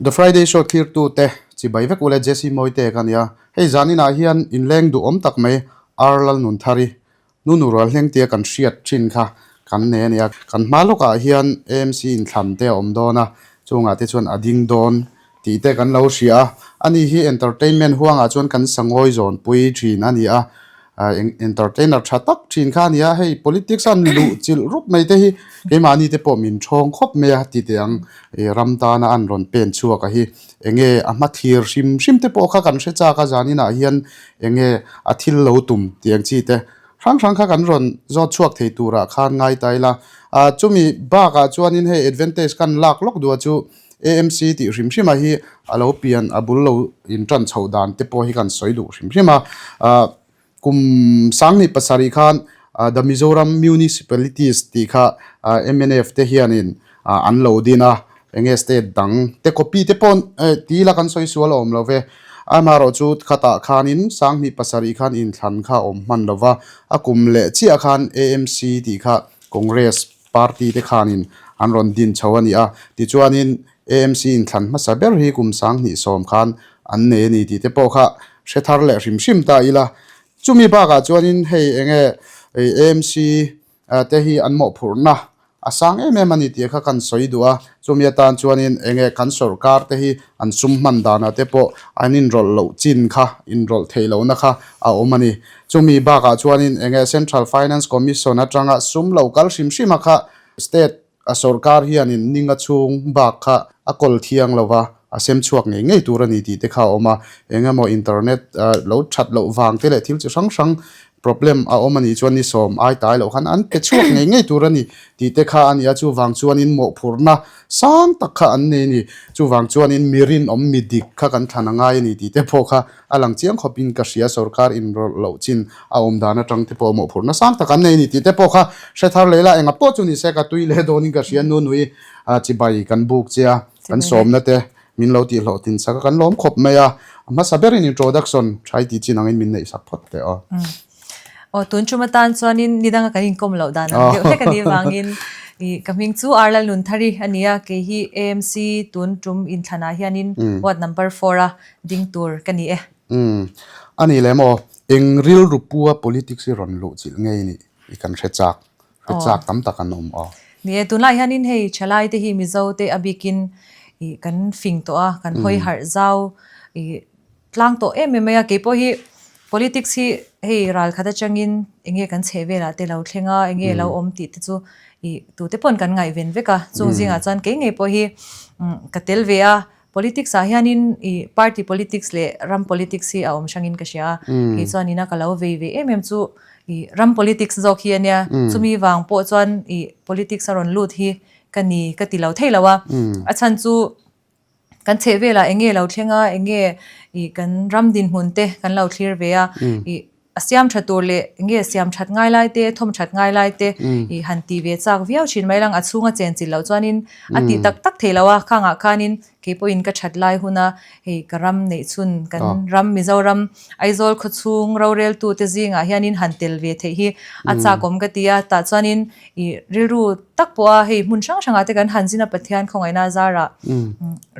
The Friday Show thlirtute chibai vek ule Jesse Mawite ka nia. Hei zaninah hian inleng duhawm tak mai Ar Lalnunthari Nunu rual hleng tia kan hriat thin kha kan nei a nia. Kan hma lawkah hian AMC inthlan te a awm dawn a, chungah te chuan a ding dawn tih te kan lo hria a. Ani hi entertainment huangah chuan kan sangawi zawnpui thin a ni a, entertainer tha tak thin kha a ni a. Hei politics a luh chilh rup mai te hi keimahni te pawh min thawng khawp mai a ti teh ang. Ram tana an rawn pen chhuak a hi enge a hma thlir hrim hrim te pawh kha kan hre chak a zaninah hian enge a thil lo tum tih ang chi te hrang hrang kha kan rawn zawt chhuak thei turah khan ngai ta ila. Chumi bakah chuanin hei advantage kan lak lawk duh a chu AMC tih hrim hrim a hi a lo pian a bul lo in tan chhoh dan te pawh hi kan sawi duh hrim hrim a. Kum sanghnih pasarih khan The Mizoram Municipalities tih kha mnf te hianin an lo din a, enge state dang te copy te pawh ti ila kan sawi sual a awm lo ve. Amaherawh chu khatah khanin sanghnih pasarih khan inthlan kha a awm hman lo va, a kum leh chiah khan AMC tih kha Congress party te khanin an rawn din chho a ni a. Tichuanin AMC inthlan hmasa ber hi kum 2010 khan an nei a ni tih te pawh kha hre thar leh hrim hrim ta ila. Chumi bakah chuanin hei enge AMC te hi an mawhphurhna a sang em em a ni tih kha kan sawi duh a. Chumi atan chuanin enge kan sawrkar te hi an sum hman danah te pawh an inrawlh loh chin kha, inrawlh theih lohna kha a awm a ni. Chumi bakah chuanin enge Central Finance Commission atanga sum lo kal hrim hrim a kha State a sawrkar hianin ninga chhung bak kha a kawl thiang lo va, a sem chhuak ngei ngei tur a ni tih te kha a awm a. Engemaw internet lo that loh vang te leh thil chi hrang hrang problem a awm a nih chuan ni sawm ai tai loh khan an pe chhuak ngei ngei tur a ni tih te kha a ni a. Chuvang chuanin mawhphurhna sang tak kha an nei a ni. Chuvang chuanin mi rinawm mi dik kha kan thlan a ngai a ni tih te pawh kha A lang chiang khawpin ka hria sorkar inrawlh loh chin a awm dan atang te pawh mawhphurhna sang tak an nei a ni tih te pawh kha hre thar leh ila enga pawh chu ni se ka tui leh dawnin ka hria nu nui chibai kan buk che a kan sawmna te min lo tih hlawh tin sak a kan lawm khawp mai a a hmasa berin introduction tha i tih chin angin min neih sak phawt teh aw. Aw tun tum atan chuanin nidanga kan inkawm loh dan ang deuh hlek a nih vangin ih ka hming chu Arlal Nunthari a ni a kei hi AMC tun tum inthlanah hianin ward number four a ding tur ka ni e. Umm a ni lem aw, eng rilru pua politics hi rawn luh chilh ngei nih i kan hre chak, hre chak tam tak an awm aw. Ni e, tunlai hianin hei thalai te hi Mizo te a bikin ih kan fing tawh a, kan hawi harh zau ih tlang tawh em em mai a, keipawh hi politics hi hei ral khat atangin enge kan chheh velah te lo thleng a, enge lo awm tih te chu ih tute pawn kan ngaihven vek a, chung zingah chuan kei ngei pawh hi ka tel ve a, Politics ah hianin i party politics leh ram politics hi a awm hrangin ka hria a, kei chuan ina ka lo vei ve em em chu i ram politics zawk hi a nia, chumi vang pawh chuan i politics a rawn lut hi ka ni ka ti lo thei lo a, a chhan chu kan chheh velah eng nge lo thleng a, eng nge i kan ram dinhmun te kan lo thlir ve a, i A siam tha tur leh nge siam that ngai lai te, thawm that ngai lai te i han ti ve chak viau thin mai lang. A chhunga chen chilh loh chuanin a tih tak tak thei lo a, khangah khanin kei pawhin ka that lai huna hei ka ram neih chhun kan ram Mizoram Aizawl khawchhung roreltute zingah hianin han tel ve theih hi a chakawm ka ti a, tah chuanin i rilru tak pawha hei hmun hrang hrangah te kan han zin a Pathian khawngaihna zarah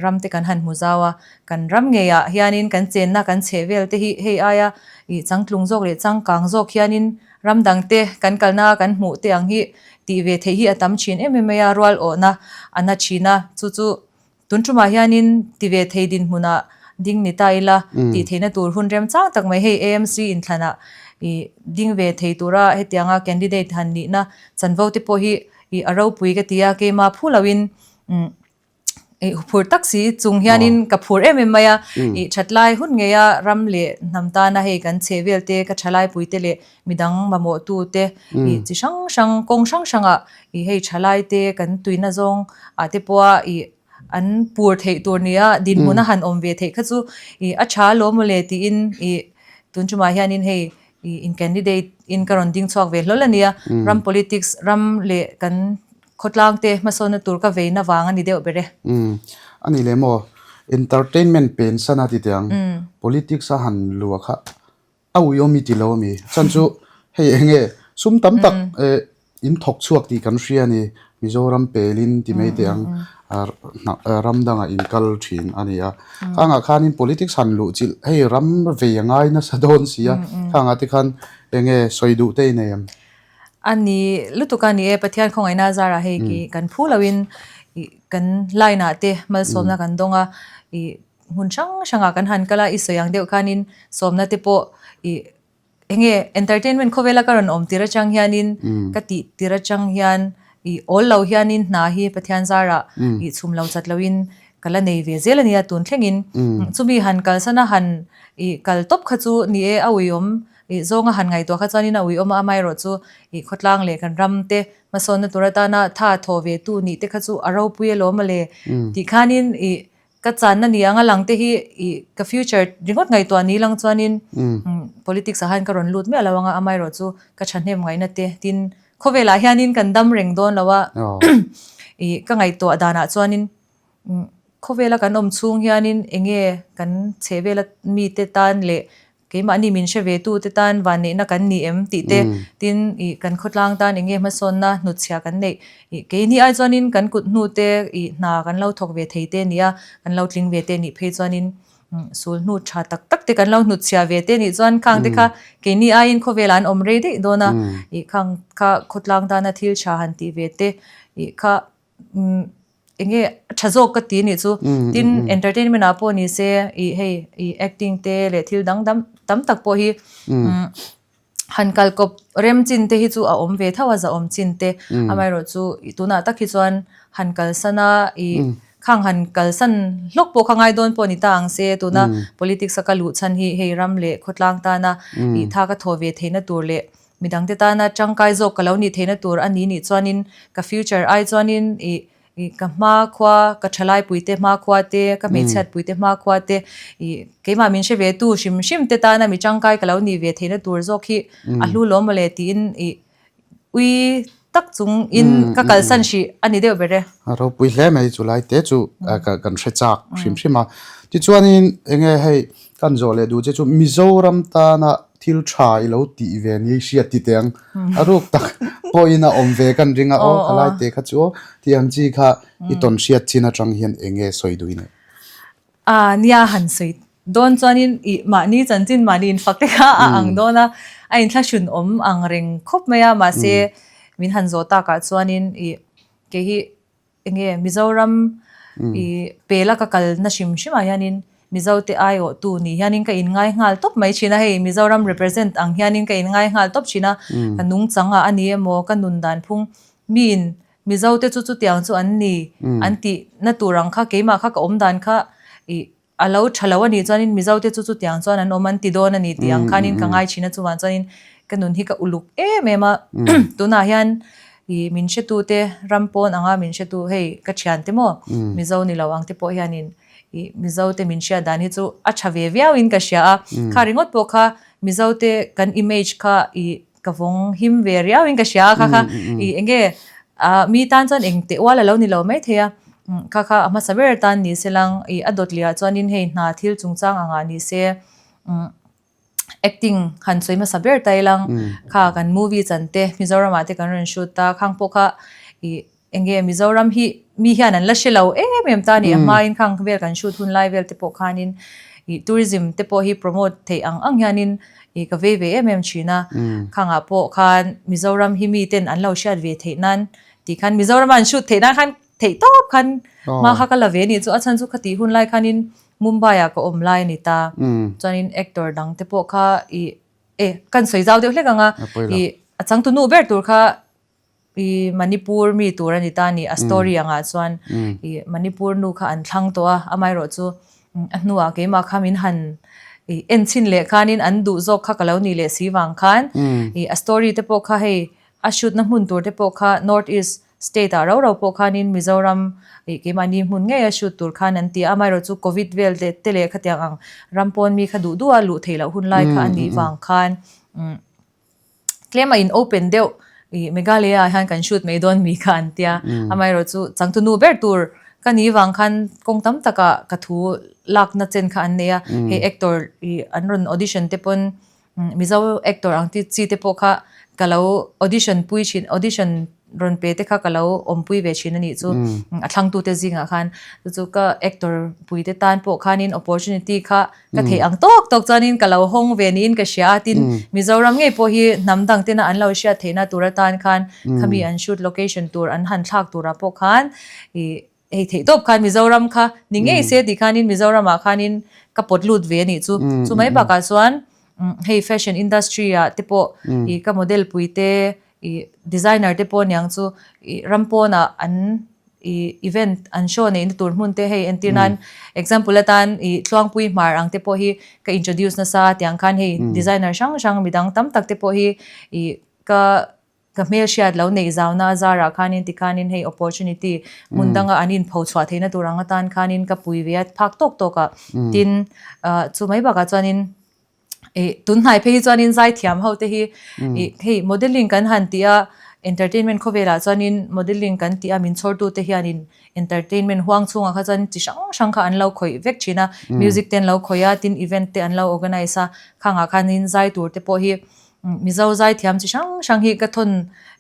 ram te kan han hmu zau a. Kan ram ngeiah hianin kan chenna kan chheh vel te hi hei aia ih changtlung zawk leh changkang zawk hianin ram dang te kan kalna kan hmuh te ang hi tih ve theih hi a tam thin em em mai a, rual awhna a na thin a, chu chu tun tumah hianin ti ve thei dinhmunah ding ni ta ila tih theihna tur hun remchang tak mai hei AMC inthlanah ih ding ve thei tura hetianga candidate han nihna chanvo te pawh hi ih a ropui ka ti a, keimah phu loin umm Ih phur tak si chung hianin ka phur em em mai a, ih thatlai hun ngei a ram leh hnam tana hei kan chheh vel te ka thalai pui te leh midang mamawh tu te ih chi hrang hrang kawng hrang hrangah ih hei thalai te kan tuina zawng ah te pawha ih an pur theih tur nia dinhmun a han awm ve theih kha chu ih a tha alawm mawle tiin ih tun tumah hianin hei ih in candidate in ka rawn ding chhuak ve hlawl a nia ram politics ram leh kan Khawtlang te hmasawnna tur ka veina vang a ni deuh ber e. Umm a ni leh maw? Entertainment pen san a ti teh ang. Politics a han luah kha a uiawm i ti lo a mi? Chhan chu hei eng nge sum tam tak eh In thawk chhuak tih kan hria a ni. Mizoram pelin ti mai teh ang ram dangah in kal thin a ni a. Khangah khanin politics han luh chilh hei ram vei a ngai nasa dawn si a. Khangah te khan eng nge sawi duh te i nei em? A ni lutuk a ni e, Pathian khawngaihna zarah hei ki kan phu loin kan line ah te malsawmna kan dawng a, ih hmun hrang hrangah kan han kal a, i sawi ang deuh khanin sawmna te pawh ih Enge entertainment khawvela ka rawn awm tir atang hianin ka tih tir atang hian ih awl lo hianin hna hi Pathian zarah ih chhum lo chat loin ka la nei ve zel a nia tun thlengin chumi han kalsan a han ih kal tawp kha chu ni e a uiawm ih zawnga han ngaihtuah kha chuanin a uiawm a amaherawh chu ih khawtlang leh kan ram te hmasawnna tur atana tha thaw ve tu nih te kha chu a ropui alawm mawle tih khanin ih Ka channa ni anga lang te hi i ka future ringawt ngaihtuah ni lang chuanin politics ah hian ka rawn lut miah lo anga amaherawh chu ka thahnem ngaihna te tin khawvelah hianin kan dam reng dawn lo a i ka ngaihtuah danah chuanin khawvela kan awm chhung hianin enge kan chhehvela mite tan leh Keimahni min hre ve tu te tan vanneihna kan ni em tih te, tin ih kan khawtlang tan eng nge hmasawnna hnutchhia kan neih ih keini ai chuanin kan kut hnu te ih hna kan lo thawk ve thei te nia, kan lo tling ve te nih phei chuanin sul hnu tha tak tak te kan lo hnutchhia ve te nih chuan khang te kha keini aiin khawvelah an awm rei daih dawn a, ih khang kha khawtlang tana thil tha han tih ve te ih kha Eng nge tha zawk ka ti nih chu. Tin entertainment ah pawh ni se ih hei ih acting te leh thil dang dang tam tak pawh hi han kal kawp rem chin te hi chu a awm ve tho a zahawm chin te. Amaherawh chu tunah tak hi chuan han kalsan a ih khang han kalsan hlawk pawh kha ngai dawn pawh ni ta ang se tuna politics a ka luh chhan hi hei ram leh khawtlang tana ih tha ka thaw ve theihna tur leh Midangte tana tangkai zawk ka lo nih theihna tur a ni nih chuanin ka future ai chuanin ih ih ka hmakhua ka thalaipuite hmakhua te ka hmeichhiatpuite hmakhua te ih keimah min hre ve tu hrim hrim te tana mi tangkai ka lo nih ve theihna tur zawk hi a hlu lawm mawle tiin ih ui tak chung in ka kalsan hrih a ni deuh ber e. A ropui hle mai chu lai te chu kan hre chak hrim hrim a. Tichuanin enge hei kan zawh leh duh che chu Mizoram tana Thil tha i lo tih ve ni hriat ti teh ang. A ruk tak pawhin a awm ve kan ring a, aw khalai te kha chu aw tih ang chi kha i tawn hriat chin atang hian eng nge sawi duh i neih? A nia han sawi dawn chuanin i mahni chanchin mahni infak te kha a ang dawn a, a inthlahrun awm ang reng khawp mai a, mahse min han zawh takah chuanin i kei hi Enge Mizoram i pela ka kalna hrim hrim ah hianin Mizo te aiawhtu nih hianin ka inngai nghal tawp mai thin a, hei Mizoram represent ang hianin ka inngai nghal tawp thin a, ka nungchang ah a ni emaw ka nun dan phung miin Mizo te chu chutiang chu an ni an tih na tur ang kha keimah kha ka awm dan kha i A lo tha lo a nih chuanin Mizo te chu chutiang chuan an awm an ti dawn a ni tih ang khanin ka ngai thin a, chuvang chuanin ka nun hi ka uluk em em a. Tunah hian ih min hretu te ram pawn anga min hretu hei ka thian te maw Mizo ni lo ang te pawh hianin ih Mizo te min hriat dan hi chu a tha ve viauin ka hria a. Kha ringawt pawh kha Mizo te kan image kha ih Ka vawng him ve riau in ka hria a kha kha i enge ah mi tan chuan eng teh ual a lo ni lo mai thei a kha kha a hmasa ber tan ni se lang i a dawt leh ah chuanin hei hna thil chungchang ang ah ni se acting han sawi hmasa ber ta ilang kha kan movie chan te Mizoram ah te kan rawn shoot a khang pawh kha i Enge Mizoram hi mi hian an la hre lo em em ta a ni. A hmain khang vel kan shoot hun lai vel te pawh khanin ih tourism te pawh hi promote theih ang ang hianin ih ka vei ve em em thin a. Khangah pawh khan Mizoram hi mi ten an lo hriat ve theih nan tih khan Mizorama an shoot theih nan khan theih tawp khan hma kha ka la ve a nih chu. A chhan chu khatih hun lai khanin Mumbai ah ka awm lai a ni ta. Chuanin actor dang te pawh kha ih e kan sawi zau deuh hlek ang a ih a changtunu ber tur kha I Manipur mi tur a ni ta a ni. A story angah chuan i Manipur nu kha an thlang tawh a, amaherawh chu a hnuah keimah kha min han i en chhin leh khanin an duh zawk kha ka lo nih leh si vang khan i a story te pawh kha hei a shoot na hmun tur te pawh kha North East state ah rau rau pawh khanin Mizoram i keimahni hmun ngei a shoot tur khan an ti a, amaherawh chu Covid vel te leh khatiang ang ram pawn mi kha duh duh a luh theih loh hun lai kha a nih vang khan Tlem a in open deuh ih Meghalaya ah hian kan shoot mai dawn mi kha an tia. Amaherawh chu changtu nu ber tur ka ni vang khan kawng tam takah ka thu lakna chen kha an nei a. Hei actor ih an rawn audition te pawn Mizo actor ang chi te pawh kha ka lo audition pui thin audition rawn pe te kha ka lo awmpui ve thin a nih chu a thlangtute zingah khan chu chu ka actor pui te tan pawh khanin opportunity kha ka theih ang tawk tawk chuanin ka lo hawng ve niin ka hria a tin Mizoram ngei pawh hi hnam dang tena an lo hriat theihna tur atan khan khami an shoot location tur an han thlak turah pawh khan ih Hei theih tawp khan Mizoram kha ni ngei se tih khanin Mizoramah khanin ka pawt lut ve a nih chu. Chu mai bakah chuan hei fashion industry ah te pawh ih ka model pui te ih designer te pawh aniang chu ih ram pawnah an ih event an show neihna tur hmun te hei entir nan example atan ih Tluangpui Hmar ang te pawh hi ka introduce nasa tiang khan hei designer hrang hrang midang tam tak te pawh hi ih ka Ka hmelhriat lo neih zauna a zarah khanin tikhanin hei opportunity hmun danga an inpho chhuah theihna tur ang atan khanin ka pui ve a phak tawk tawk a. Tin, chu mai bakah chuanin ih tunhnai phei hi chuanin zaithiam ho te hi ih hei modelling kan han tih a, entertainment khawvelah chuanin modelling kan tih a min chhawrtu te hianin entertainment huang chhungah kha chuan chi hrang hrang kha an lo khawih vek thin a, music te an lo khawih a, tin event te an lo organise a, khangah khanin zai tur te pawh hi Mizo zaithiam chi hrang hrang hi ka thawn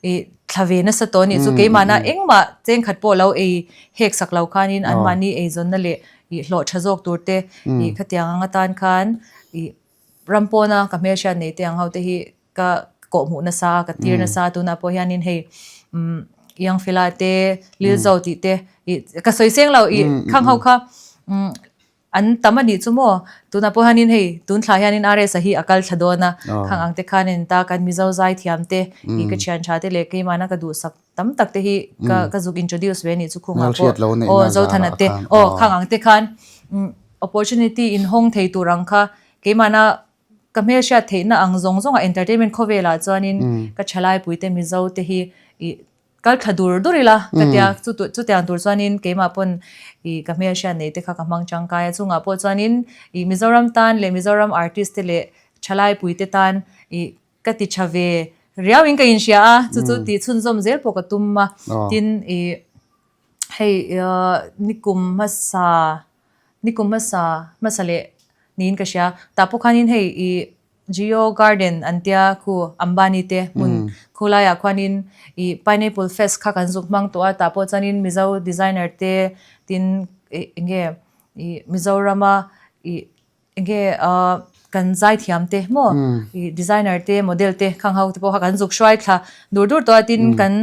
ih thla ve nasa tawh a nih chu keimahna engmah chengkhat pawh lo ei hek sak lo khanin anmahni eizawnna leh ih hlawh tha zawk tur te ih khatiang ang atan khan ih ram pawna ka hmelhriat nei te ang ho te hi ka kawhhmuh nasa a ka tir nasa a tunah pawh hianin hei umm Youngfella te Lilzo tih te ih ka sawi seng lo ih khang ho kha umm An tam a nih chu maw? Tunah pawh hianin hei tun thla hianin RS-a hi a kal thla dawn a, khang ang te khan in ta kan Mizo zaithiam te ih ka thian tha te leh keimahna ka duhsak tam tak te hi ka ka zuk introduce ve a nih chu khungah pawh aw Zothana te aw khang ang te khan opportunity inhawng thei tur ang kha keimahna ka hmelhriat theihna ang zawng zawngah entertainment khawvelah chuanin ka thalaipui te Mizo te hi ih Kal thla dur dur ila ka tia, chu chutiang tur chuanin keimah pawn ih ka hmelhriat nei te kha ka hmang tangkai a, chungah pawh chuanin ih Mizoram tan leh Mizoram artist te leh thalaipui te tan ih ka ti tha ve riauin ka inhria a, chu chu tih chhunzawm zel pawh ka tum a, tin ih hei nikum hmasa nikum hmasa hmasa leh niin ka hria, tah pawh khanin hei ih Jio Garden an tia khu Ambani te hmun khu laiah khuanin ih Pineapple Fest kha kan zuk hmang tawh a, tah pawh chuanin Mizo designer te tin ih eng nge ih Mizorama ih eng nge ah kan zaithiam te maw ih designer te model te khang ho te pawh kha kan zuk hruai thla dur dur tawh a, tin kan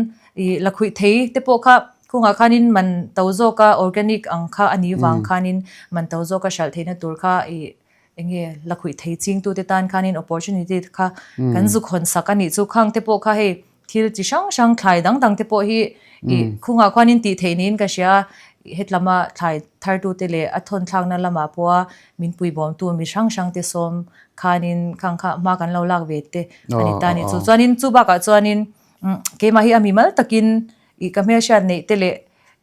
ih lakhuih thei te pawh kha khungah khanin man to zawka organic ang kha a nih vang khanin man to zawka hralh theihna tur kha ih Enge lakhuih thei chingtute tan khanin opportunity kha kan zuk hawn sak a nih chu. Khang te pawh kha hei thil chi hrang hrang thlai dang dang te pawh hi ih khungah khuanin tih theih niin ka hria a, hetlama thlai thartute leh a thawn thlakna lamah pawha min puibawmtu mi hrang hrang te sawm khanin khang kha hma kan lo lak ve te a ni ta a ni. Chu chuanin chu bakah chuanin keimah hi a mimal takin ih ka hmelhriat neih te leh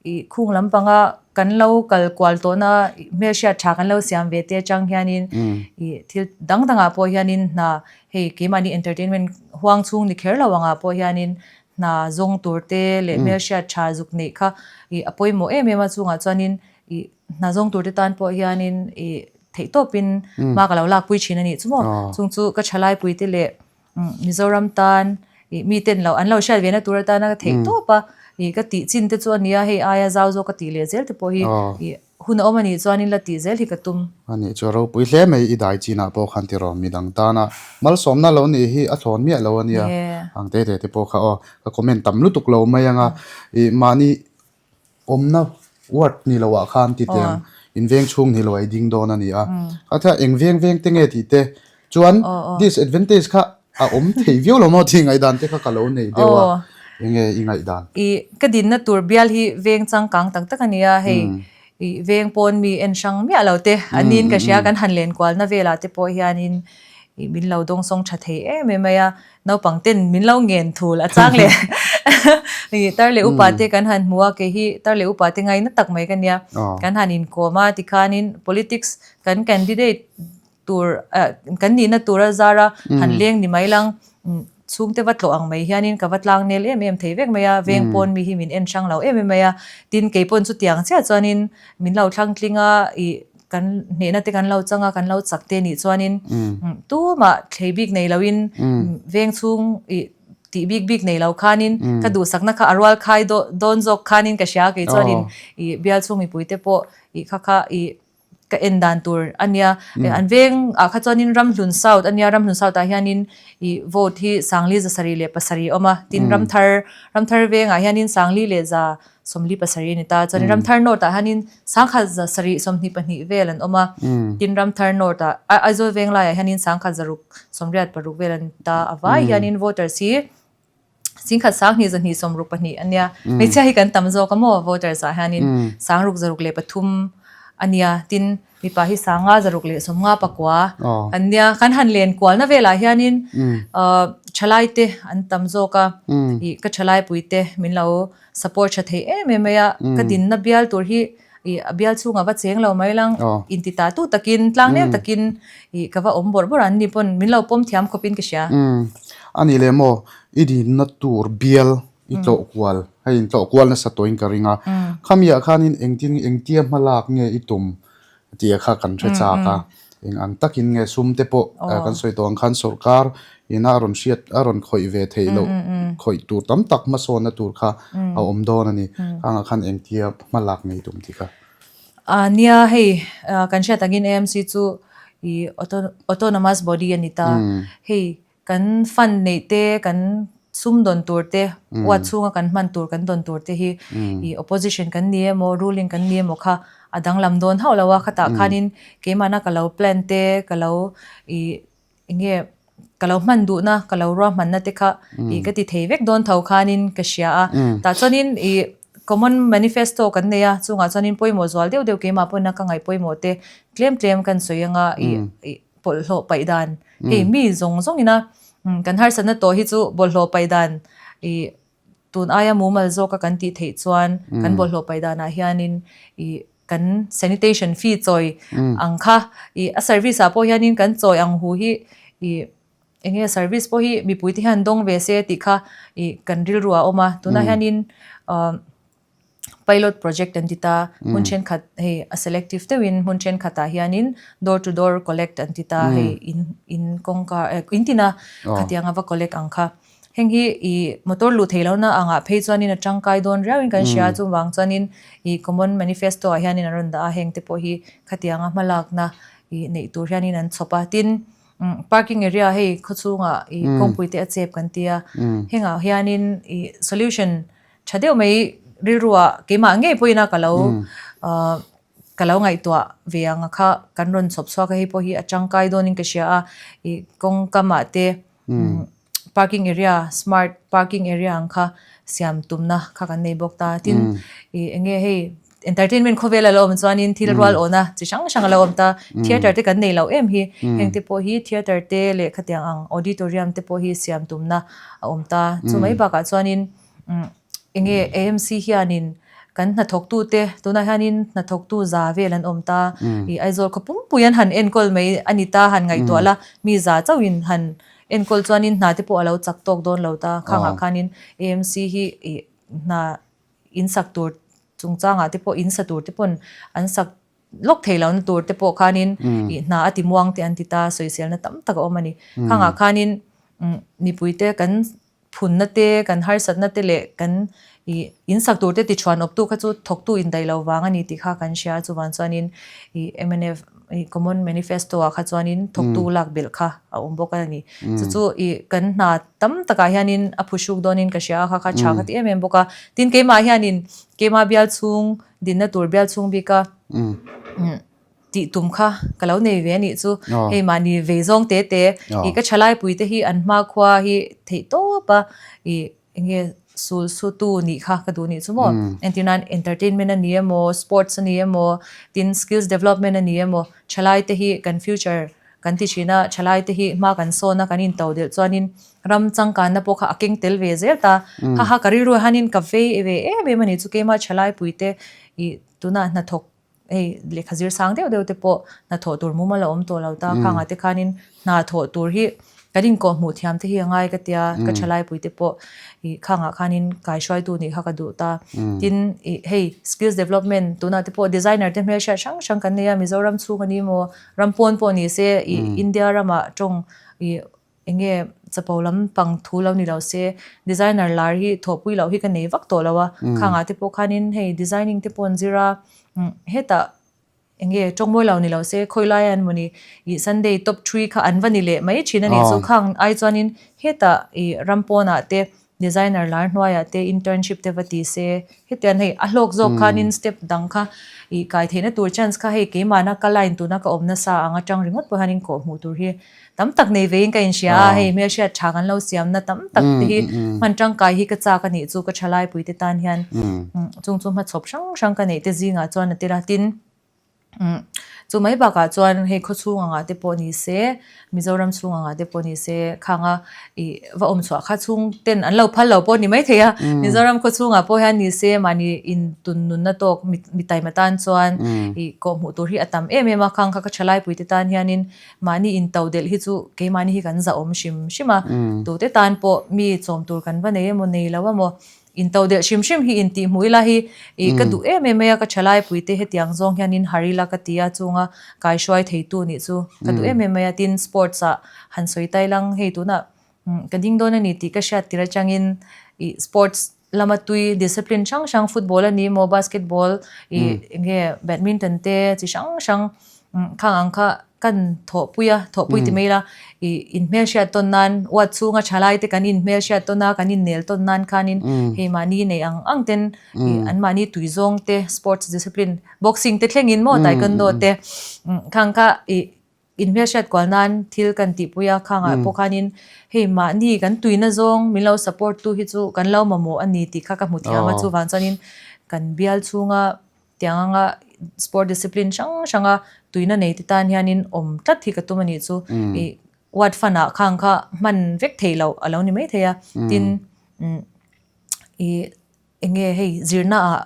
Ih khung lampanga kan lo kal kual tawhna hmelhriat tha kan lo siam ve te atang hianin ih thil dang dangah pawh hianin hna hei keimahni entertainment huang chhung ni kher lo angah pawh hianin hna zawng tur te leh hmelhriat tha zuk neih kha ih a pawimawh em em a chungah chuanin ih hna zawng tur te tan pawh hianin ih theihtawpin hma ka lo lakpui thin a nih chu maw chung chu ka thalaipui te leh Mizoram tan ih mi ten lo an lo hriat ve na tur atana ka theih tawp a ih ka tih chin te chu a nia hei aia zau zawk ka tih leh zel te pawh hi ih hun a awm a nih chuanin la tih zel hi ka tum. A nih chu a ropui hle mai i dai chinah pawh khan tiraw midang tana malsawmna lo nih hi a thlawn miah lo a nia ang te te te pawh kha aw ka comment tam lutuk lo mai anga ih mahni Awmna ward ni lo ah khan ti teh ang, in veng chhung ni lo ah i ding dawn a ni a. Kha thil eng veng veng te nge tih te chuan disadvantage kha a awm thei viau lo maw tih ngaihdan te kha ka lo nei deuh a, eng nge i ngaihdan? I ka dinna tur bial hi veng changkang tak tak a ni a, hei i veng pawn mi en hrang miah lo te an niin ka hria, kan han len kualna velah te pawh hianin i min lo dawngsawng tha thei em em mai a. Naupang ten min lo ngen thul a chang leh ih tar leh upa te kan han hmu a, kei hi tar leh upa te ngaina tak mai ka nia. Kan han inkawm a tikhanin politics kan candidate tur ah kan nihna tur a zar a han leng ni mai lang chhungte va tlawh ang mai hianin ka va tlang nel em em thei vek mai a, veng pawn mi hi min en hrang lo em em mai a. Tin kei pawn chutiang chiah chuanin min lo thlang tling a ih Kan hnehna te kan lo chang a, kan lo chak te nih chuanin tumah thlei bik nei loin veng chhung ih tih bik bik nei lo khanin ka duhsakna kha a rual khai dawn zawk khanin ka hria kei chuanin ih bial chhung mipui te pawh ih kha kha ih ka en dan tur a nia. An veng ah kha chuanin Ramhlun South a nia, Ramhlun South ah hianin ih vote hi Sangli za sarih leh pasarih a awm a, tin Ramthar Ramthar veng ah hianin Sangli leh za 47 a ni ta. Chuanin Ramthar North ah hianin sangkhat za sarih 22 vel an awm a, tin Ramthar North ah Aizawl veng laiah hianin sangkhat zaruk 86 vel an ni ta. A vai hianin voters hi singkhat 2 262 a nia. Hmeichhia hi kan tam zawk a maw voters ah hianin sangruk zaruk leh pathum a nia. Tin mipa hi sanga zaruk leh sawmnga pakua an nia. Kan han len kualna velah hianin thalai te an tam zawk a, ih ka thalai pui te min lo Support tha thei em em mai a, ka dinna bial tur hi ih a bial chhungah va cheng lo mai lang, inti ta tu takin, tlang nel takin ih ka va awm bawrh bawrh a, an ni pawn min lo pawm thiam khawpin ka hria. Umm, a nih leh maw, i dinna tur bial i tlawh kual, hei in tlawh kual nasa tawhin ka ring a, khamiah khanin engtin engtia hmalak nge i tum Tia kha kan hre chak a, eng ang takin nge sum te pawh kan sawi tawh ang khan sawrkar ina a rawn hriat a rawn khawih ve theih loh khawih tur tam tak hmasawnna tur kha a awm dawn a ni. Khangah khan engtia hma lak ngei tum tih kha. Nia hei kan hriat angin AMC chu ih autonomous body a ni ta. Hei Kan fund neih te, kan sum dawn tur te, uat chhunga kan hman tur kan dawn tur te hi i opposition kan ni emaw, ruling kan ni emaw kha a danglam dawn hauh lo a. Khatah khanin keimahna ka lo plan te, ka lo i enge ka lo hman duhna, ka lo ruahmanna te kha i ka ti thei vek dawn tho khanin ka hria a. Tah chuanin i common manifesto kan nei a, chungah chuanin pawimawh zual deuh deuh keimah pawhin ka ngaih pawimawh te tlem tlem kan sawi anga i bawlhhlawh paih dan hei mi zawng zawng ina kan harsatna tawh hi chu bawlhhlawh paih dan ih tun aia mumal zawka kan tih theih chuan kan bawlhhlawh paih danah hianin ih kan sanitation fee chawi ang kha ih a service ah pawh hianin kan chawi ang hu hi ih eng nge service pawh hi mipui te hian dawng ve se tih kha ih kan rilru ah a awm a tunah hianin ah. Pilot project an ti ta, hmun thenkhat hei a selective deuhin hmun thenkhatah hianin door to door collect an ti ta, hei in in kawngka eh in tina khatiang a va collect ang kha. Heng hi ih motor luh theih lohna angah phei chuanin a tangkai dawn riauin kan hria a, chuvang chuanin ih common manifesto ah hianin an rawn dah a, heng te pawh hi khatianga hmalakna ih neih tur hianin an chhawp a. Tin, parking area hei khawchhungah ih kawngpui te a chep kan ti a, hengah hianin ih solution Tha deuh mai rilruah keimah ngei pawhin a ka lo ka lo ngaihtuah ve ang a kha kan rawn chhawp chhuak a hei pawh hi a tangkai dawnin ka hria a ih kawngkamah te parking area smart parking area ang kha siam tumna kha kan nei bawk ta tin ih eng nge hei entertainment khawvel a lo awm chuanin thil rual awhna chi hrang hrang a lo awm ta theatre te kan nei loh em hi heng te pawh hi theatre te leh khatiang ang auditorium te pawh hi siam tumna a awm ta chu mai bakah chuanin. Enge AMC hianin kan hnathawktute tunah hianin hnathawktu za vel an awm ta ih Aizawl khaw pumpui an han enkawl mai a ni ta han ngaihtuah la mi za chauhin han enkawl chuanin hna te pawh a lo chak tawk dawn lo ta khangah khanin AMC hi ih hna in sak tur chungchangah te pawh in sa tur te pawn an sak lawk thei lohna tur te pawh khanin ih hna a ti muang te an ti ta sawiselna tam tak a awm a ni khangah khanin mipuite kan Phunna te, kan harsatna te leh kan ih in sak tur te ti thuan awptu kha chu thawktu indaih lo vang a ni tih kha kan hria a, chuvang chuanin ih mnf ih common manifesto ah kha chuanin thawktu lak belh kha a awm bawk a ni. Chu chu ih kan hna tam takah hianin a phuhruk dawnin ka hria a, kha kha tha ka ti em em bawk a. Tin keimah hianin keimah bial chhung dinna tur bial chhung bika Tih tum kha ka lo nei ve a nih chu. Hei mahni vei zawng te te ih ka thalaipui te hi an hmakhua hi theih tawp a ih eng nge sul sutu nih kha ka duh nih chu maw. Entir nan entertainment a ni emaw sports a ni emaw tin skills development a ni emaw thalai te hi kan future kan ti thin a thalai te hi hma kan sawn a kan in to delh chuanin ram changkanna pawh kha a keng tel ve zel ta. Ha ha ka rilru hianin ka vei ve em em a nih chu keimah thalaipui te ih tunah hnathawk Hei lehkha zir sang deuh deuh te pawh hnathawh tur mumal a awm tawh lo ta. Khangah te khanin hna thawh tur hi kan inkawh hmuh thiam te hi a ngai ka tia, ka thalaipui te pawh ih khangah khanin kaihruaitu nih kha ka duh ta. Tin ih hei skills development tunah te pawh designer te hmelhriat hrang hrang kan nei a, Mizoram chhung a ni maw, ram pawn pawh ni se ih India ramah tawng ih Enge chapo lam pang thu lo ni lo se designer lar hi thawhpui loh hi ka nei vak tawh lo a, khangah te pawh khanin hei designing te pawh an zir a, hetah eng nge tawngmawi lo ni lo se khawi laia an mawni ih Sunday top three kha an va ni leh mai thin a nih chu khang ai chuanin hetah ih ram pawnah te designer lar hnuaiah te internship te va ti se hetiang hei a hlawk zawk khanin step dang kha ih kai theihna tur chance kha hei keimahna ka line tuna ka awm nasa ang atang ringawt pawh hianin kawh hmuh tur hi tam tak nei veiin ka inhria a, hei hmelhriat tha kan lo siamna tam tak te hi hman tangkai hi ka chak a nih chu ka thalaipui te tan hian chung chu hmachhawp hrang hrang ka neih te zingah chuan a tel a, tin chu mai bakah chuan hei khawchhung angah te pawh ni se Mizoram chhung angah te pawh ni se khanga ih va awm chhuah kha chhung ten an lo phal lo pawh ni maithei a, Mizoram khawchhungah pawh hian ni se mahni intun nunna tawk mi taima tan chuan ih kawhhmuh tur hi a tam em em a, khang kha ka thalaipui te tan hianin Mahni in to delh hi chu keimahni hi kan zahawm hrim hrim a, tute tan pawh mi chawm tur kan va nei emaw nei lo emaw in to delh hrim hrim hi in tih hmuh ila hi ih ka duh em em mai a, ka thalai puite hetiang zawng hian in har ila ka ti a, chunga kaihruai theitu nih chu ka duh em em mai a, tin sports ah han sawi tai lang hei tunah ka ding dawn a ni tih ka hriat tir atangin ih sports lama tui discipline hrang hrang football a ni emaw basketball ih enge badminton te chi hrang hrang khang ang kha kan thawhpui a thawhpui ti mai ila ih inhmelhriat tawn nan uat chhunga thalai te kan inhmelhriat tawn a kan innel tawn nan khanin hei mahni nei ang ang ten ih an mahni tui zawng te sports discipline boxing te thlengin maw taekwondo te khang kha ih Inhmelhriat kual nan thil kan tihpui a, khangah pawh khanin hei mahni kan tuina zawng min lo support tu hi chu kan lo mamawh a ni tih kha ka hmu thiam a, chuvang chuanin kan bial chhunga tiang anga sport discipline hrang hranga tuina nei te tan hianin awm tlat hi ka tum a nih chu. Ih ward fund ah khang kha hman vek thei loh a lo ni maithei a, tin ih Eng nge hei zirna ah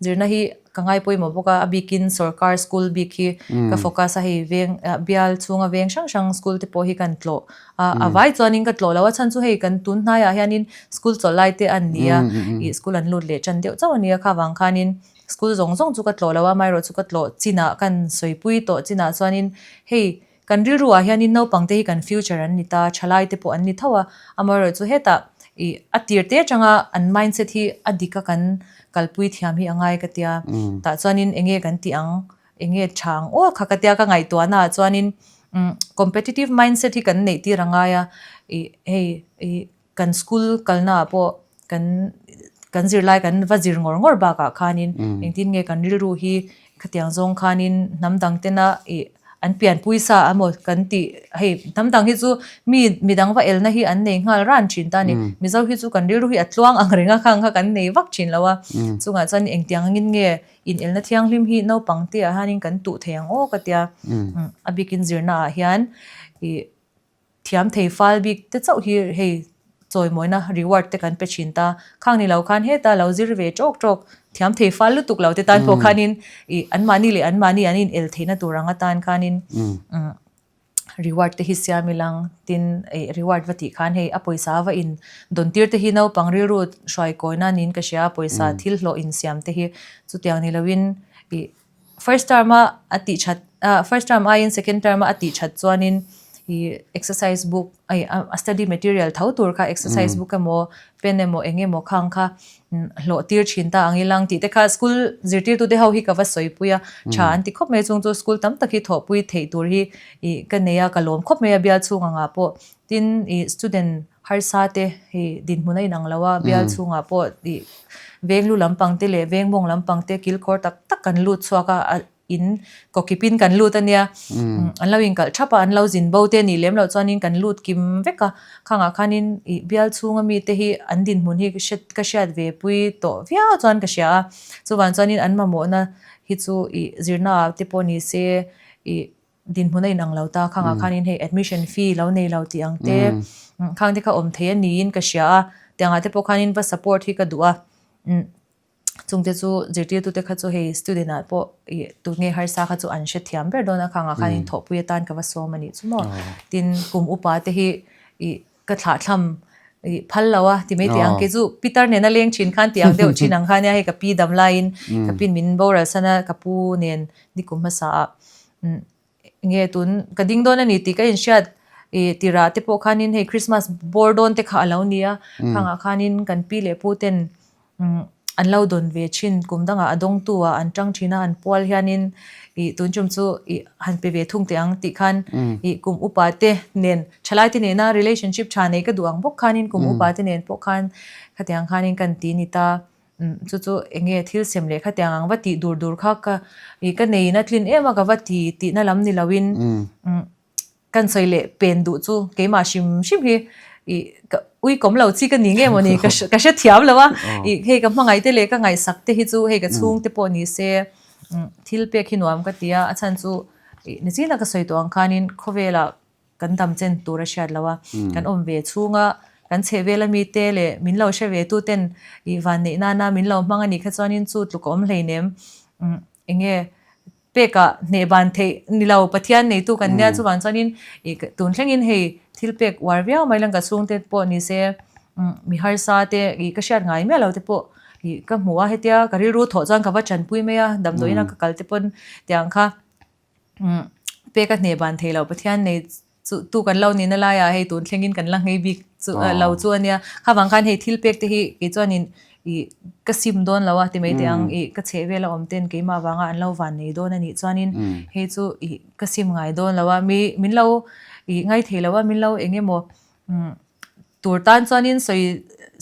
zirna hi ka ngai pawimawh bawk a, a bikin sorkar school bik hi ka focus a hei veng bial chhunga veng hrang hrang school te pawh hi kan tlawh a, a vai chuanin ka tlawh lo a chhan chu hei kan tun hnaiah hianin school chawlh lai te an ni a, ih school an lut leh tan deuh chauh a nia kha vang khanin school zawng zawng chu ka tlawh lo a, amaherawhchu chu ka tlawh chinah kan sawipui tawh chinah chuanin hei Kan rilru ah hianin naupang te hi kan future an ni ta, thalai te pawh an ni tho a, amaherawhchu chu hetah ih a tir te atanga an mindset hi a dik a kan kalpui thiam hi a ngai ka tia, tah chuanin eng nge kan tih ang, eng nge tha ang aw kha ka tia ka ngaihtuahna ah chuanin umm competitive mindset hi kan neih tir a ngai a, ih hei ih Kan school kalna ah pawh kan kan zirlai kan va zir ngawr ngawr bakah khanin engtin nge kan rilru hi khatiang zawng khanin hnam dang tena ih an pianpui sa emaw kan tih hei hnam dang hi chu mi midang va elna hi an nei nghal ran thin ta a ni. Mizo hi chu kan rilru hi a tluang ang reng a khang kha kan nei vak thin lo a, chungah chuan engtiang angin nge inelna thianghlim hi naupang te ah hianin kan tuh thei ang aw ka tia a bikin zirna ah hian ih Thiam thei fal bik te chauh hi hei chawimawina reward te kan pe thin ta. Khang ni lo khan heta lo zir ve tawk tawk thiam thei fal lutuk lo te tan pawh khanin ih anmahni leh anmahni an in el theihna tur ang atan khanin reward te hi siam ilang tin ih reward va tih khan hei a pawisa va in dawn tir te hi naupang rilru hruai kawina niin ka hria pawisa thil hlawh in siam te hi chutiang ni loin ih First term a a tih that ah first term aiin second term a a tih that chuanin ih exercise book ai a study material tho tur kha exercise book emaw pen emaw eng emaw khang kha hlawh tir thin ta ang ilang tih te kha school zirtirtu te ho hi ka va sawi pui a tha an ti khawp mai chung chu school tam tak hi thawhpui theih tur hi ih ka nei a ka lawm khawp mai a bial chhung angah pawh tin ih student harsa te hei dinhmun a inang lo a bial chhungah pawh ih veng lu lampang te leh veng mawng lampang te kilkhawr tak tak kan lut chhuak a a in kawkipin kan lut a nia an lo inkalh thap a an lo zin bo te nih lem loh chuanin kan lut kim vek a khangah khanin ih bial chhunga mite hi an dinhmun hi ka hriat ve pui tawh viau chuan ka hria a chuvang chuanin an mamawhna hi chu ih zirna ah te pawh ni se ih dinhmun a inang lo ta khangah khanin hei admission fee lo nei lo tih ang te khang te kha awm thei a niin ka hria a tiangah te pawh khanin va support hi ka duh a chung te chu zirtirtu te kha chu hei student ah pawh ih tunge harsa kha chu an hrethiam ber dawn a khangah khanin thawhpui atan ka va sawm a nih chu maw tin kum upa te hi ih ka thlahthlam ih phal lo a ti mai tih ang kei chu pitar nena leng thin khan tih ang deuh thin ang kha nia hei ka pi dam laiin ka pin min boral san a ka pu nen nikum hmasa ah nge tun ka ding dawn a ni tih ka inhriat. Ih tirah te pawh khanin hei Christmas bawr dawn te kha a lo ni a, khangah khanin kan pi leh pu ten umm an lo dawn ve thin, kum dangah a dawngtu ah an tang thin a, an pual hianin ih tun tum chu ih han pe ve thung teh ang tih khan ih kum upa te nen thalai te nena relationship tha nei ka duh ang bawk khanin kum upa te nen pawh khan khatiang khanin kan ti ni ta. Chu chu eng nge thil sem leh khatiang ang va tih dur dur kha ka ih ka neiin a tlin em a ka va ti tihna lam ni loin kan sawi leh pen duh chu keimah hrim hrim hi ih ka ui kawm lo chi ka ni nge mawni ka ka hre thiam lo a ih hei ka hmangaih te leh ka ngaihsak te hi chu hei ka chhung te pawh ni se thil pek hi nuam ka ti a a chhan chu ih nichin a ka sawi tawh ang khanin khawvelah kan dam chen tur a hriat lo a, kan awm ve chhunga kan chheh vel ami te leh min lo hre ve tu ten ih van neih nana min lo hmang a nih kha chuanin chu tluk a awm hleinem eng nge pekah hneh ban theih ni lo Pathian neitu kan nia chuvang chuanin ih tun thlengin hei thil pek uar viau mai lang ka chhungte pawh ni se mi harsa te ih ka hriat ngai miah lo te pawh ih ka hmu a hetia ka rilru thawh chuan ka va tanpui mai a damdawiin a ka kal te pawn tiang kha. Pek a hneh ban thei lo Pathian nei chu tu kan lo nihna laiah hei tun thlengin kan la nghei bik chu lo chu a nia. Kha vang khan hei thil pek te hi kei chuanin ih ka sim dawn lo a ti mai teh ang ih ka chheh vel a awm ten keimah vanga an lo van nei dawn a nih chuanin hei chu ih ka sim ngai dawn lo a mi min lo ih ngai thei lo a min lo eng emaw Tur tan chuanin sawi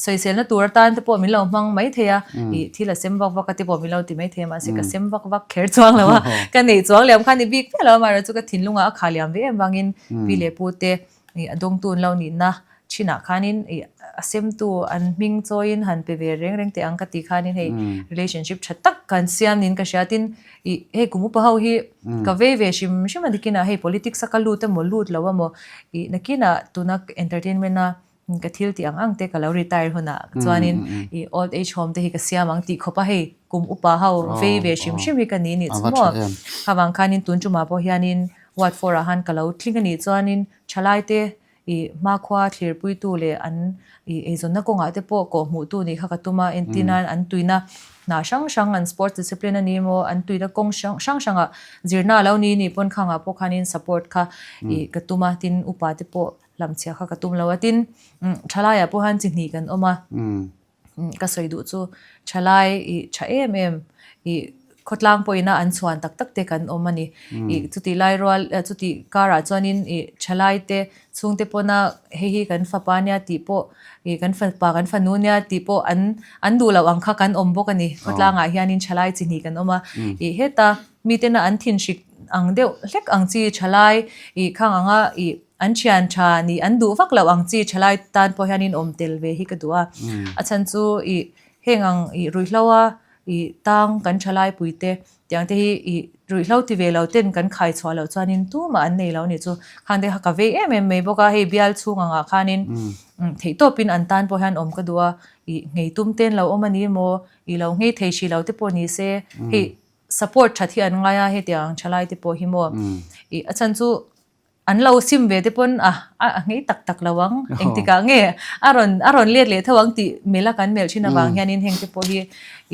sawiselna tur atan te pawh min lo hmang mai thei a, ih thil a sem vak vak a te pawh min lo ti mai thei a, mahse ka sem vak vak kher chuang lo a, ka neih chuang liam kha ni bik viau lo a, amaherawhchu chu ka thinlungah a khah liam ve em vangin pi leh pu te ih a dawngtu an lo nihna thinah khanin ih a semtu an hming chawiin han pe ve reng reng teh ang ka tih khanin hei relationship tha tak kan siam niin ka hria tin ih hei kum upa ho hi ka vei ve hrim hrim a nikinah hei politics a ka lut emaw lut lo emaw ih nakinah tuna entertainment a ka thil tih ang ang te ka lo retire hunah chuanin ih old age home te hi ka siam ang tih khawp a hei kum upa ho vei ve hrim hrim hi ka ni nih chu maw khavang khanin tun tumah pawh hianin ward four ah khan ka lo tling a nih chuanin thalai te Ih hmakhua thlirpuitu leh an ih eizawnna kawngah te pawh kawhhmuhtu nih kha ka tum a, entirnan an tuina hna hrang hrang an sports discipline a ni emaw an tuina kawng hrang hrang hrangah zirna a lo ni nih pawn khangah pawh khanin support kha ih ka tum a, tin upa te pawh hlamchhiah kha ka tum lo a, tin thalaiah pawh hian chi hnih kan awm a. Ka sawi duh chu thalai ih tha em em ih khawtlang pawhin a an chhuan tak tak te kan awm a ni. Ih chutih lai rual chutih karah chuanin ih thalai te chhungte pawna hei hi kan fapa nia tih pawh ih kan fapa kan fanu nia tih pawh an an duh loh ang kha kan awm bawk a ni. Khawtlangah hianin thalai chi hnih kan awm a. Ih heta mitena an thinhrik ang deuh hlek ang chi thalai ih khang anga ih An thian tha nih an duh vak loh ang chi thalai tan pawh hianin awm tel ve hi ka duh a. A chhan chu ih heng ang ih ruihhlo a ih tang kan thalai pui te tiang te hi ih ruihhlo ti ve lo ten kan khai chhuah loh chuanin tumah an nei lo a nih chu. Khang te kha ka vei em em mai bawk a, hei bial chhung angah khanin theihtawpin an tan pawh hian awm ka duh a, ih nghei tum ten lo awm a ni maw, ih lo nghei thei hrih lo te pawh ni se hei support that hi an ngai a hetiang ang thalai te pawh hi maw ih a chhan chu An lo sim ve te pawn a a nghei tak tak lo ang, engtikah nge a rawn a rawn let leh tho ang tih melh a kan melh thin avang hianin heng te pawh hi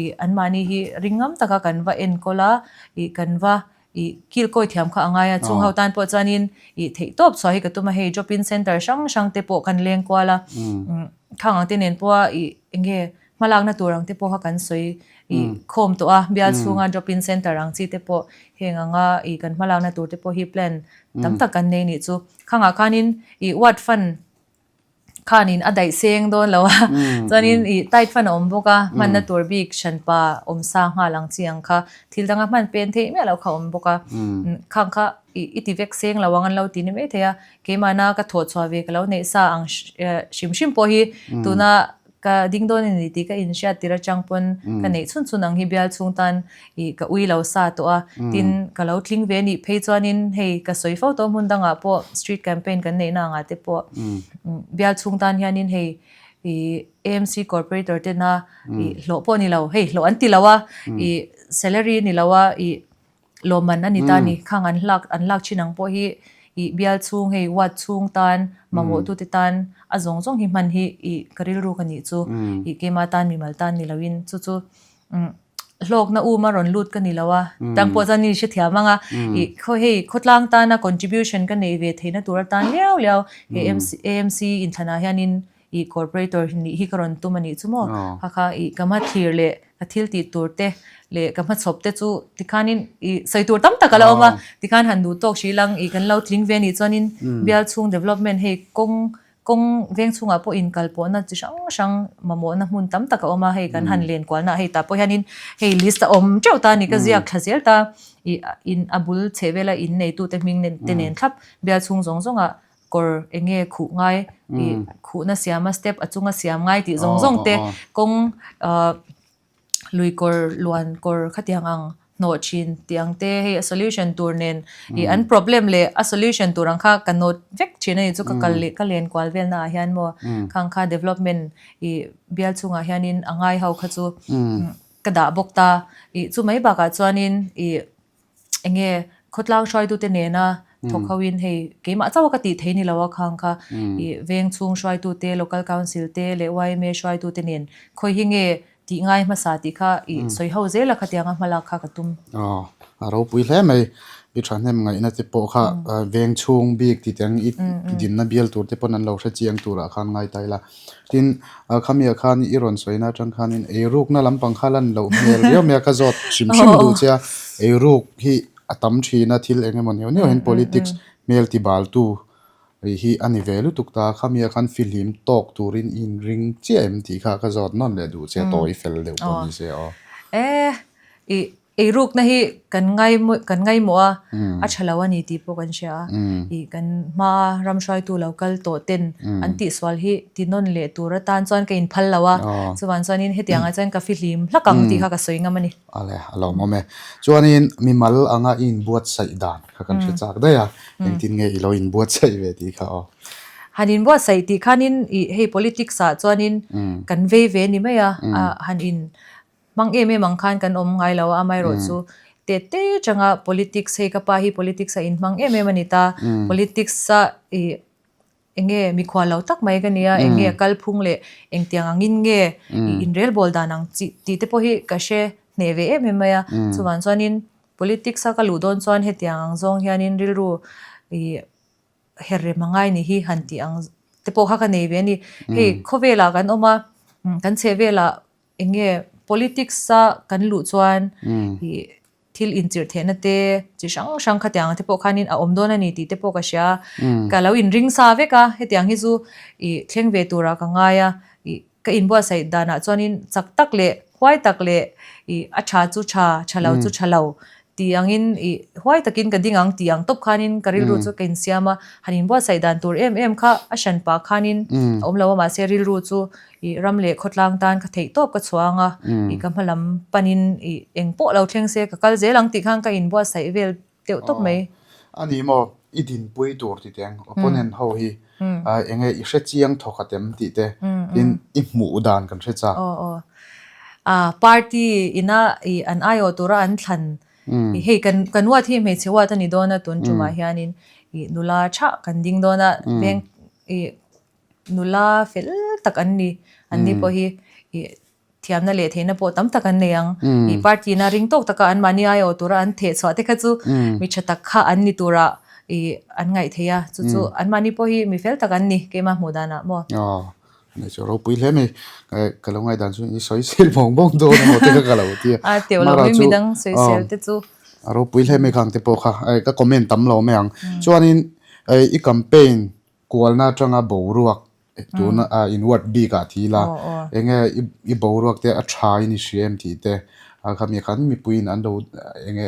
ih anmahni hi ring ngam taka kan va enkawl a, ih kan va ih kilkawi thiam kha a ngai a, chung ho tan pawh chuanin ih theih tawp chhuah hi ka tum a, hei drop in center hrang hrang te pawh kan leng kual a, khang ang te nen pawha ih eng nge Hmalakna tur ang te pawh kha kan sawi ih khawm tawh a, bial chhunga drop in center ang chi te pawh heng anga ih kan hmalakna tur te pawh hi plan tam tak kan nei nih chu. Khangah khanin ih ward fund khanin a daih seng dawn lo a, chuanin ih tight fund a awm bawk a, hmanna tur bik hranpa awm sa nghal ang chi ang kha thil danga hman pen theih miah loh kha a awm bawk a, khang kha ih i ti vek seng lo ang an lo ti ni mai thei a, keimahna ka thawh chhuah ve ka lo neih sa ang hrim hrim pawh hi tuna Ka ding dawn a ni tih ka inhriat tir atang pawn ka neih chhun chhun ang hi bial chhung tan ih ka ui lo sa tawh a, tin ka lo tling ve nih phei chuanin hei ka sawi fo tawh hmun dangah pawh street campaign kan neihna angah te pawh bial chhung tan hianin hei ih AMC corporator tena ih hlawh pawh ni lo hei hlawh an ti lo a ih salary ni lo a ih Lawmman a ni ta ni. Khang an lak an lak thin ang pawh hi ih bial chhung hei ward chhung tan mamawhtute tan a zawng zawng hi hman hi ih ka rilru ka nih chu ih keima tan mimal tan ni loin chu chu umm hlawkna uma rawn lut ka ni lo a, tang pawh chuan i hrethiam ang a, i khaw hei khawtlang tana contribution ka nei ve theihna tur atan liau liau he AMC inthlanah hianin i corporator nih hi ka rawn tum a nih chu maw? Kha kha i ka hma thlir leh ka thil tih tur te leh ka hmachhawp te chu tikhanin i sawi tur tam tak a la awm a, tikhan han duh tawk hrih lang i kan lo tling ve a nih chuanin bial chhung development hei kawng kawng veng chhungah pawh inkal pawhna chi hrang hrang mamawhna hmun tam tak a awm a, hei kan han len kualna ah hei tah pawh hianin hei list a awm teuh ta a ni ka ziak thla zel ta i in a bul chheh vela in neitute hming te nen thlap bial chhung zawng zawngah kawr eng nge khuh ngai tih khuhna siama step a chunga siam ngai tih zawng zawng te kawng ah lui kawr luan kawr khatiang ang hnawh thin tih ang te hei a solution tur nen ih an problem leh a solution tur ang kha ka note vek thin a ni chu ka kal leh ka len kual vel naah hian maw khang kha development ih bial chungah hianin a ngai ho kha chu ka dah bawk ta ih chu mai bakah chuanin ih. Eng nge khawtlang hruaitute nena thawk hoin hei keimah chauh a ka tih thei ni lo a khang kha ih veng chhung hruaitute, local council te leh yma hruaitute nen khawi hi nge tih ngai hmasa tih kha ih sawi ho zel a khatianga hmalak kha ka tum. Aw, a ropui hle mai. I thahnem ngaihna te pawh kha veng chhung bik tih te ang i dinna bial tur te pawn an lo hre chiang turah khan ngai ta ila. Tin, khami ah khan i rawn sawina atang khanin eirukna lampang kha lan loh hmel riau mai a, ka zawt hrim hrim duh che a, eiruk hi a tam thin a, thil eng emaw neuh neuh hian politics hmel ti baltu hi a ni ve lutuk ta, khami ah khan fihlim tawk turin i inring chiah em tih kha ka zawt nawn leh duh che a, tawi fel deuh pawh ni se aw. E, i Eirukna hi kan ngaimawh kan ngaimawh a, a tha lo a ni tih pawh kan hria a. Ih kan hmaa ram hruaitu lo kal tawh ten an tihsual hi ti nawn leh tur atan chuan ka inphal lo a, chuvang chuanin hetiangah chuan ka fihlim hlak ang tih kha ka sawi ngam a ni. Ale, a lo awm e. Chuanin mimal anga i inbuatsaih dan kha kan hre chak daih a, engtin nge i lo inbuatsaih ve tih kha aw. Han inbuatsaih tih khanin ih hei politics ah chuanin kan vei ve ni mai a, han in Hmang em em ang khan kan awm ngai lo a, amaherawh chu te te changa politics hei ka pa hi politics a inhmang em em a ni ta, politics a ih eng nge mikhual lo tak mai ka nia, eng nge a kalphung leh engtiang angin nge ih inrelbawl dan ang chi tih te pawh hi ka hre hneh ve em em mai a, chuvang chuanin politics a ka luh dawn chuan hetiang ang zawng hianin rilru ih her rem a ngai ni hi han tih ang te pawh kha ka nei ve a ni. Hei khawvelah kan awm a, kan chhehvelah Eng nge politics a kan luh chuan ih thil inchirh theihna te chi hrang hrang khatiang te pawh khanin a awm dawn a ni tih te pawh ka hria a, ka lo inring sa vek a, hetiang hi chu ih thleng ve turah ka ngai a, ih ka inbuatsaih danah chuanin chak tak leh huai tak leh ih a tha chu tha, tha lo chu tha lo tih angin ih huai takin ka ding ang tih ang tawp khanin ka rilru chu ka insiam a, han inbuatsaih dan tur em em kha a hran pah khanin a awm lo a mahse rilru chu Ih ram leh khawtlang tan ka theih tawp ka chhuang a, ih ka hma lam panin ih eng pawh lo thleng se ka kal zel ang tih khan ka inbuatsaih vel deuh tawp mai. A ni maw, i dinpui tur ti teng opponent ho hi eng nge i hre chiang thawk a tem tih te tin i hmuh dan kan hre chak. Aw aw. Ah party ina ih an aiawh tura an thlan ih hei kan kan ward hi hmeichhe ward a ni dawn a tun tumah hianin ih nula thah kan ding dawn a veng ih Nula fel tak an ni. An ni pawh hi ih thiamna leh theihna pawh tam tak an nei ang. Ih party na ring tawk taka anmahni aiawh tura an theh chhuah te kha chu mi tha tak kha an ni tura ih an ngaih theih a. Chu chu anmahni pawh hi mi fel tak an ni keimah hmuh danah maw. Aw, ani chu ropui hle mai. Ka lo ngaihdan chu i sawi sel bawng bawng dawn emaw te kha ka lo ti a. A teuh lo mai midang sawi sel te chu. A ropui hle mai khang te pawh kha. Ka comment tam lo mai ang. Chuanin i campaign Kualna atanga boruak tuna a in ward bik ah ti ila enge i boruak te a tha in i hria em tih te khami khan mipui in an lo enge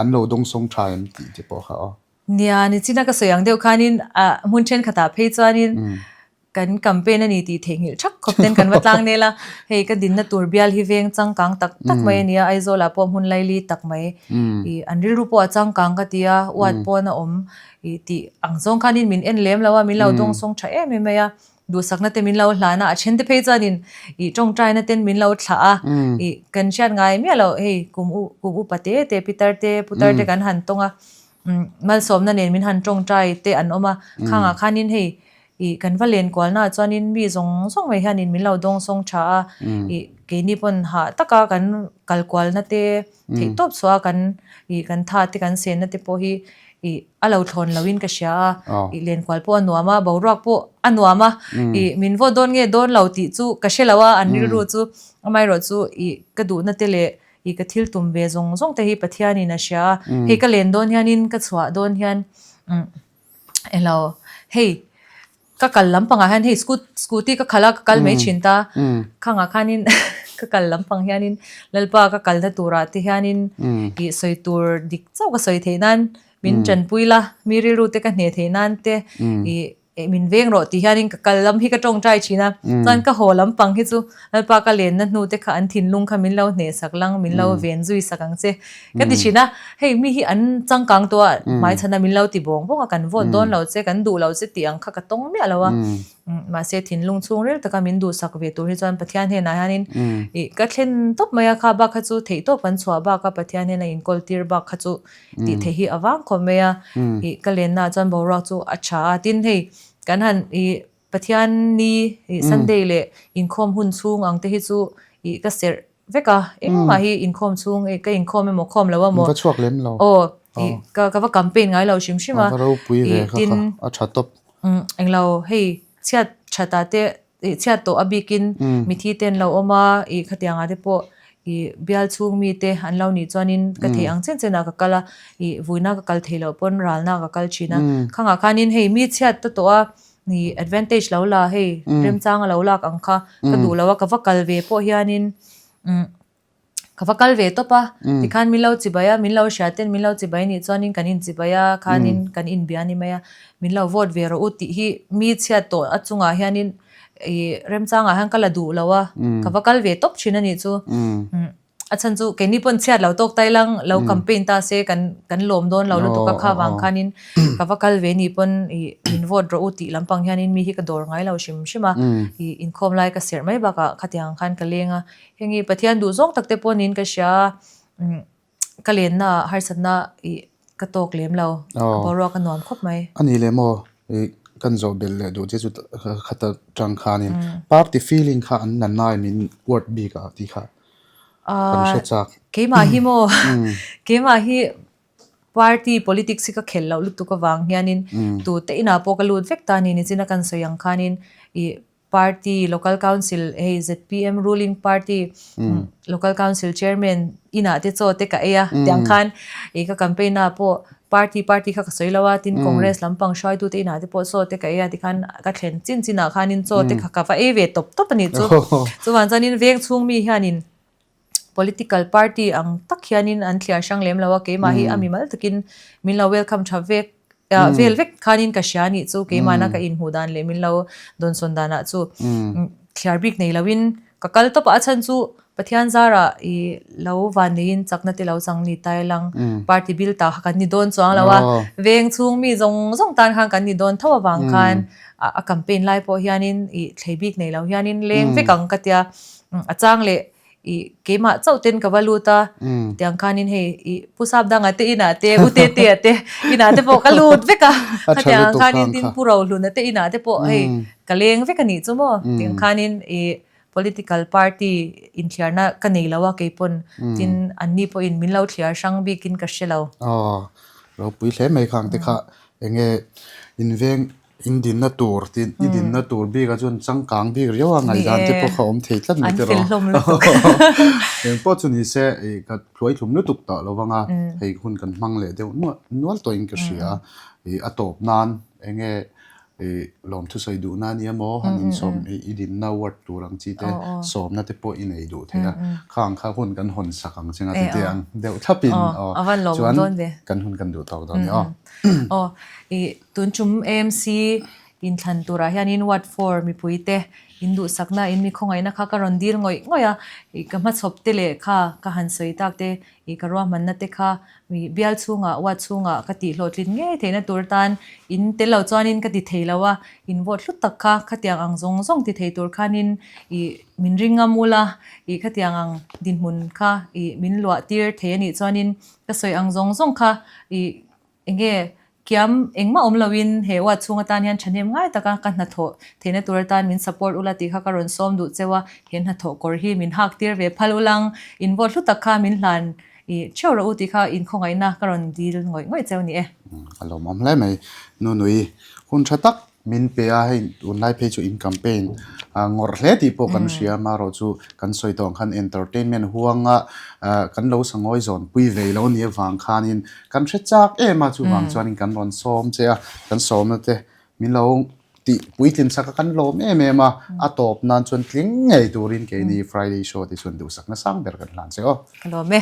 an lo dawngsawng tha em tih te pawh kha aw. Nia nichina ka sawi ang deuh khanin ah hmun thenkhatah phei chuanin kan campaign a ni tih theihnghilh thak khawp ten kan va tlang nel a, hei ka dinna tur bial hi veng changkang tak tak mai a nia Aizawl ah pawh hmun laili tak mai ih an rilru pawh a changkang ka ti a ward pawn a awm Ih tih ang zawng khanin min en lem lo a, min lo dawngsawng tha em em mai a, duhsakna te min lo hlan a, a then te phei chuanin ih tawngtaina ten min lo thlah a, ih kan hriat ngai miah loh hei kum u kum upa te te pitar te putar te kan han tawng a, umm malsawmna nen min han tawngtai te an awm a, khangah khanin hei ih kan va len kualnaah chuanin mi zawng zawng mai hianin min lo dawngsawng tha a, ih. keini pawn hah taka kan kal kualna te theih tawp chhuah a kan ih kan tha te kan senna te pawh hi ih a lo thlawn lo in ka hria a, ih lenkual pawh a nuam a, boruak pawh a nuam a, ih min vote dawn nge dawn lo tih chu ka hre lo a, an rilru chu amaherawh chu ih ka duhna te leh ih ka thil tum ve zawng zawng te hi Pathianin a hria a, hei ka len dawn hianin ka chhuah dawn hian umm elo hei ka kal lampangah hian hei scoot scooty ka khalh a ka kal mai thin ta khangah khanin ka kal lampang hianin Lalpa ka kalna turah te hianin ih sawi tur dik chauh ka sawi theih nan min tanpui la mi rilru te ka hneh theih nan te ih Eh min veng rawh tih hianin ka kal lam hi ka tawngtai thin a, chuan ka haw lampang hi chu Lalpa ka lenna hnu te kha an thinlung kha min lo hneh sak lang, min lo ven zui sak ang che ka ti thin a. Hei mi hi an changkang tawh a, hmaichhana min lo ti bawng bawng a, kan vote dawn lo che, kan duh lo che tih ang kha ka tawng miah lo a. Mahse thinlung chhungril taka min duhsak ve tur hi chuan Pathian hnenah hianin ih ka thlen tawp mai a, kha bak kha chu theihtawp kan chhuah bak a, Pathian hnena inkawl tir bak kha chu tih theih hi a vang khawp mai a, ih ka lenna ah chuan boruak chu a tha a, tin hei kan han ih Pathian ni ih Sunday leh inkhawm hun chhung ang te hi chu ih ka serh vek a, engmah hi inkhawm chhung ih ka inkhawm emaw khawm lo emaw Va chhuak lem lo. Aw ih ka ka va campaign ngai lo hrim hrim a, A va ropui ve ih kha tin kha a tha tawp. Umm englo hei chhiat that ah te Ih chhiat tawh a bikin mithi te an lo awm a, ih khatiang ah te pawh ih bial chhung mi te an lo nih chuanin ka theih ang chen chen ah ka kal a, ih vuina ka kal theih loh pawn ralna ka kal thin a. Khangah khanin hei mi chhiat ta tawh a, ih advantage lo la hei remchang a lo lak ang kha ka duh lo a, ka va kal ve pawh hianin umm. Ka va kal ve tawp a, tikhan min lo chibai a, min lo hria ten min lo chibai nih chuanin kan inchibai a, khanin kan inbia a ni mai a, min lo vote ve rawh u tih hi mi chhiat tawh a chungah hianin ih remchangah hian ka la duh lo a, ka va kal ve tawp thin a nih chu. A chhan chu keini pawn chhiat lo tawk tai lang lo campaign ta se kan kan lawm dawn lo lutuk a, kha vang khanin ka va kal ve nih pawn ih min vote rawh u tih lampang hianin mi hi ka dawr ngai lo hrim hrim a, ih inkhawm lai ka serh mai bakah khatiang khan ka leng a. Heng hi Pathian duh zawng tak te pawh niin ka hria a, ka lenna ah harsatna ih ka tawk lem lo, boruak a nuam khawp mai. A ni leh maw ih kan zawh belh leh duh che chu khata tang khanin party feeling kha an la nai min word bik ah tih kha kan hre chak. Keimah hi maw keimah hi party politics hi ka khelh loh lutuk avang hianin tute inah pawh ka lut vek ta a ni nichina kan sawi ang khanin ih Party, Local Council, hei zpm ruling party Local Council Chairman inah te chaw te ka ei a, tiang khan ih ka campaign ah pawh party party kha ka sawi lo a, tin Congress lampang hruaitu te inah te pawh chaw te ka ei a, tikhan ka thlen chin chin ah khanin chaw te kha ka va ei ve tawp tawp a nih chu. Chuvang chuanin veng chhung mi hianin Political party ang tak hianin an thliar hrang lem lo a, keimah hi a mimal takin min lo welcome tha vek vel vek khanin ka hria anih chu, keimahna ka inhmuh dan leh min lo dawnsawn danah chu thliar bik nei loin ka kal tawp a, a chhan chu Pathian zarah ih lo van neiin chakna te lo chang ni tai lang party bil ta kha kan ni dawn chuang lo a, veng chhung mi zawng zawng tan khan kan ni dawn tho avang khan a campaign lai pawh hianin ih thlei bik nei lo hianin leng vek ang ka tia a chang leh ih keimah chauh ten ka va lut a tiang khanin hei ih pu sap danga te inah te u te te a te inah te pawh ka lut vek a khatiang khanin tin pu rohluna te inah te pawh hei ka leng vek a nih chu maw tiang khanin ih political party inthliarna ka nei lo a keipawn tin anni pawhin min lo thliar hrang bikin ka hre lo. Aw ropui hle mai khang te kha enge inveng In dinna tur tin i dinna tur bikah chuan changkang bik riau a ngaihdan te pawh kha awm thei tlat mai te rawh. Eng pawh chu ni se ih ka hluai thlum lutuk tawh lo vang a, hei hun kan hmang leh deuh nual nual tawhin ka hria. Ih a tawp nan eng nge ih lawmthu sawi duhna a nia maw han insawm ih i dinna word tur ang chi te sawmna te pawh i nei duh thei a, khang kha hun kan hawn sak ang chinga ti te ang deuh thlapin aw chuan kan hun kan duh tawk dawn a ni aw. Aw ih Tun tum AMC inthlan turah hianin Ward 4 mipuite in duhsakna in mi khawngaihna kha ka rawn dil ngawih ngawih a, ih ka hmachhawp te leh kha ka han sawi tak te, ih ka ruahmanna te kha ih bial chhungah ward chhungah ka tih hlawhtlin ngei theihna tur tan in tel lo chuanin ka ti thei lo a, in vote hlut tak kha khatiang ang zawng zawng ti thei tur khanin ih min ring ngam ula, ih khatiang ang dinhmun kha ih min luah tir thei a nih chuanin ka sawi ang zawng zawng kha ih Enge Kiam engmah awm loin he ward chhung atan hian thahnem ngai taka ka hnathawh theihna tur atan min support ula tih kha ka rawn sawm duh cheu a, he hnathawh kawr hi min hak tir ve phal ulang, in vote hlu tak kha min hlan i theuh rawh u tih kha inkhawngaihna ka rawn dil ngawih ngawih cheu ni e. A lawmawm hle mai. Nunui, hun tha tak Min pe a, hei tunlai phei chu in campaign ngawrh hle tih pawh kan hria, amaherawh chu kan sawi tawh ang khan entertainment huanga kan lo sangawi zawn pui vei lo nih avang khanin kan hre chak em a, chuvang chuanin kan rawn sawm che a, kan sawmna te min lo tih puitlin sak a kan lawm em em a, a tawp nan chuan tling ngei turin keini Friday show te chuan duhsakna sang ber kan hlan che aw. Ka lawm e.